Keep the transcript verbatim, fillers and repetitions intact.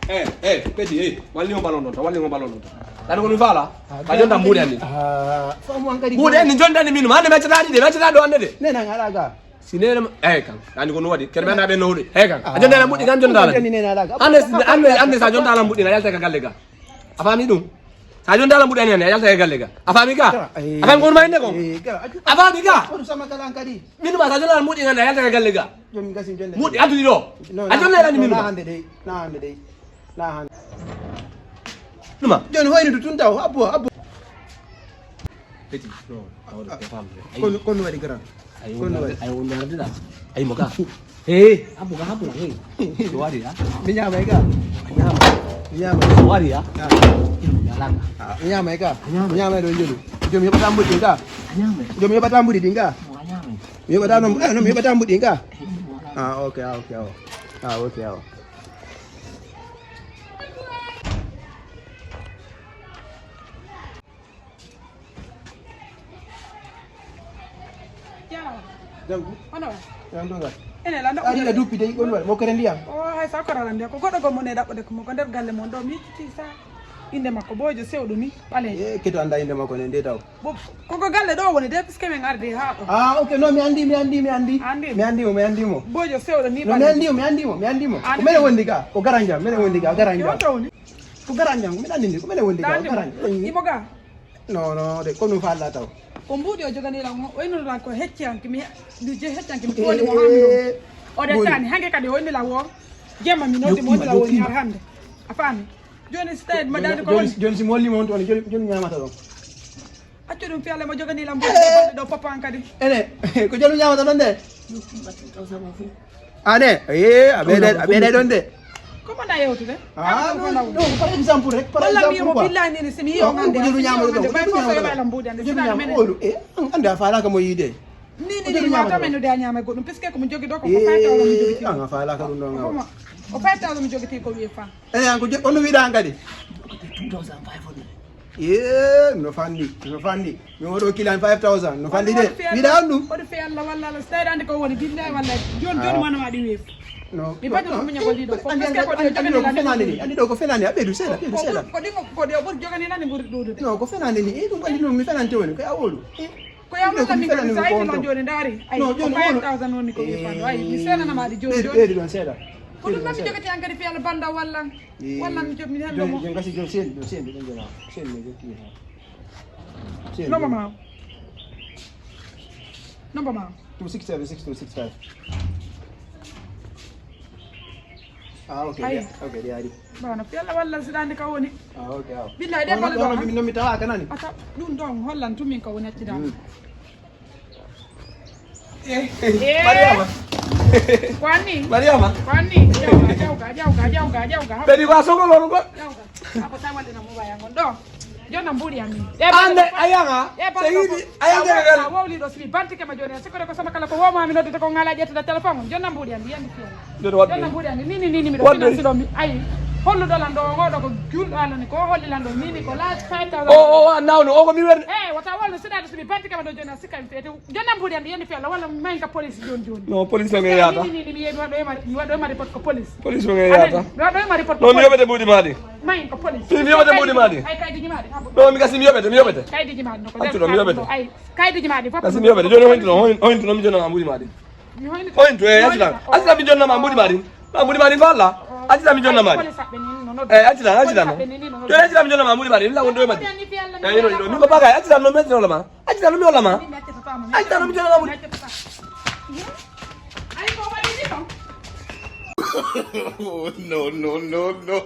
Eh, eh, Petit, eh, walli mo ballon ɗon tan, walli mo ballon ɗon tan. Ɗaɗo ko mi faala? Ka jonta mbuuɗi anni. Ah, faamu an kadi. Mbuuɗi anni jonta ni min, ma ande mi accata ɗi de, mi accata ɗo ande de. Nena ngaɗa ga. Si nena, eh, kan, ani ko no waɗi. Kere mi anda ɓe no waɗi. Eh, kan, a jonta la mbuuɗi kan jonta la. Hande, hande, hande sa jonta la mbuuɗi na yalta ka galle ga. A faami ɗum? Sa jonta la mbuuɗi anni, a yalta ka galle ga. A faami ka? A faami ko ma inde ko? A faami ka? Ko sama kala an kadi. Min ma sa jonta la mbuuɗi kan a yalta ka galle ga. Joni gasi jonde. Mbuuɗi adduɗi ɗo. A jonne lani min. Na hande dey. Na hande dey. Na hande. Ɗuma. Joni hoyni du tun taw abbo abbo. Petit. No. Awde ko famde. Kon kon waɗi grand. Ay kon waɗi. Ay on darde da. Ay mo ka. Hey, abbo ka abbo hey. Ko waɗi ya? Mi ñaamay ka. Ñaama. Mi ñaamay. Ko waɗi ya? Ñaama. Ah, mi ñaamay ka. Mi ñaamay ɗo jolu. Jom heɓata mbuuɗi ka. Jom heɓata mbuuɗi ɗin ka. Mi yoɓata noon, eh, no mi yoɓata mbuɗi ga. Ah, ok, ah, ok, awa. Ah, ok, awa. Jaawa. Jaggu. Hono wa? Jam ɗum ngal. Ene la. Ari a duppi dey, on waɗi mo kere ndiyam. O hay sa korala nde ko goɗɗo gommo ne ɗaɓɓude ko mo ko nder galle mon ɗo mi yeccitii sa. Innde makko Boojo Sewɗo ni, ɓaleejo. E keto annda innde makko ne nde taw. Bo, koko galle ɗo woni de, puisque min ardi ha ɗo. Ah, ok, non, mi anndi, mi anndi, mi anndi. Anndi? Mi anndi mo, mi anndi mo. Boojo Sewɗo ni. Non, mi anndi mo, mi anndi mo, mi anndi mo. Ko mene wondi ga, ko garan jam, mene wondi ga, garan jam. Ko garan jam, mi anndi ndi, ko mene wondi ga, garan jam. Imo ga? Non, non, de, ko ɗum falla taw. Ko mbuuɗi o jogani lan o, o innora ko hecci hanki, mi, mi je hecci hanki, mi fooli mo ha mi ɗo. O de tani, hanke kadi o inni lan o, jemma mi noddi mo, o inni lan o ni har hannde. A faami? Joni si tawi ma dande ko woni. Joni si molli mo on toon, joni, joni ñaamata ɗon. Accu ɗum fiyale mo jogani lam mboɗi ɗo balɗe ɗo foppa an kadi. Ene, ko joni ñaamata ɗon de? Ane, eh, a ɓeɗe, a ɓeɗe ɗon de. Ko mbaɗa yewtude? Ah, non, non, par exemple rek, par exemple quoi. Walla mi yimo billahi nini si mi yiyo ngande. Ko joni ñaamata ɗon. Bay fof ko yoɓa lam mbuɗi ande. Ko joni ñaamata ɗon. Eh, an ande a faalaka mo yiide. Ni ni ni ma tamen no de a ñaama goɗɗum puisque ko mo jogi ɗo ko ko five thousand mi jogiti. An a faalaka ɗum ɗon. O five thousand mi jogiti ko wiye fa. Eyi an ko on no wiɗa an kadi. Two thousand five hundred. Ee no fanni, no fanni. Mi waɗo kilan five thousand no fanni de. Wiɗa an ɗum. Oɗo fe Allah walla Allah seeɗa ande ko woni billahi wallahi. Joni joni mano waɗi weef. No. Mi batu ɗum muña golli ɗo. Ko parce que ko ɗo jogani lan fenani ni. Andi ɗo ko fenani a ɓedu seeɗa ɓedu seeɗa. Ko ɗum ko ɗo ɓuri jogani lan ɓuri ɗuɗude. No ko fenani ni. E ɗum andi ɗum mi fenante woni ko a wolu. Ko ya walla min kadi sa itti noon jooni ndaari ay ko five thousand woni ko wi fanɗo ay mi seenanama ɗi jooni jooni ɓeydi ɗon seeɗa. Ko ɗum noon mi jogati an kadi fiyala banda walla walla mi jomi hen ɗomo. Jon gasi jon seeni ɗo seeni ɗo jona seeni mi jokki hen. Nomba ma nomba ma. Two six seven six two six five. Ah, ok. Ay. Ok, ɗi ari. Bana fiyalla walla siɗa andi ka woni. Ah, ok, aw. Billahi de bala ɗo. Min mi tawa kanani. Ata ɗum ɗon hollan tun min ka woni accida. Mariama. Kwani. Mariama. Kwani. Jawga jawga jawga jawga jawga. Bedi kwa soko lolu ko. Jawga. Ako sa wallina mo waya ngon ɗo. Jonna mbuuɗi am min. Ande a yaŋa. Seyidi a yaŋa gal. A wowli ɗo simi bantike ma joni a sikkode ko sama kala ko woma mi noddata ko ngala ƴettude téléphone on jonna mbuuɗi am yandi fiyo. Jonna mbuuɗi am ni ni ni mi ɗo finance ɗo mi ayi. Holluɗo lan ɗo o ɗo ko julɗo Allah ni ko holli lan ɗo ni ni ko la five thousand. O o a nawno o ko mi werne. Eh wata wolno siɗaɗo simi bantike ma ɗo joni a sikka mi fete. Jonna mbuuɗi am yandi fiyo walla mayin ka police joni joni. No police o nge yata. Ni ni ni mi yeɗi waɗo e mari mi waɗo e mari pot ko police. Police o nge yata. Mi waɗo e mari pot ko police. No mi yoɓete mbuuɗi ma ɗi. Mayi ko police. Fii mi yoɓete mbuuɗi ma ɗi. Ay kaydi jimaɗi. No mi gasi mi yoɓete mi yoɓete. Kaydi jimaɗi no ko accuɗo mi yoɓete. Ay kaydi jimaɗi fof. Gasi mi yoɓete joni hoyntuno hoyntuno mi jonnama mbuuɗi ma ɗi. Hoyntu e accuɗa accuɗa mi jonnama mbuuɗi ma ɗi. Ma mbuuɗi ma ɗi falla. Accuɗa mi jonnama ɗi. Police aɓɓe ni no noddu. Ay accuɗa accuɗa no. Joni accuɗa mi jonnama mbuuɗi ma ɗi la wonde e majji. Ay no no min ko bagay accuɗa no metino lama. Accuɗa no mi hollama. Accuɗa no mi jonnama mbuuɗi. Ay ko waɗi ni ɗon. Oh, no, no, no, no.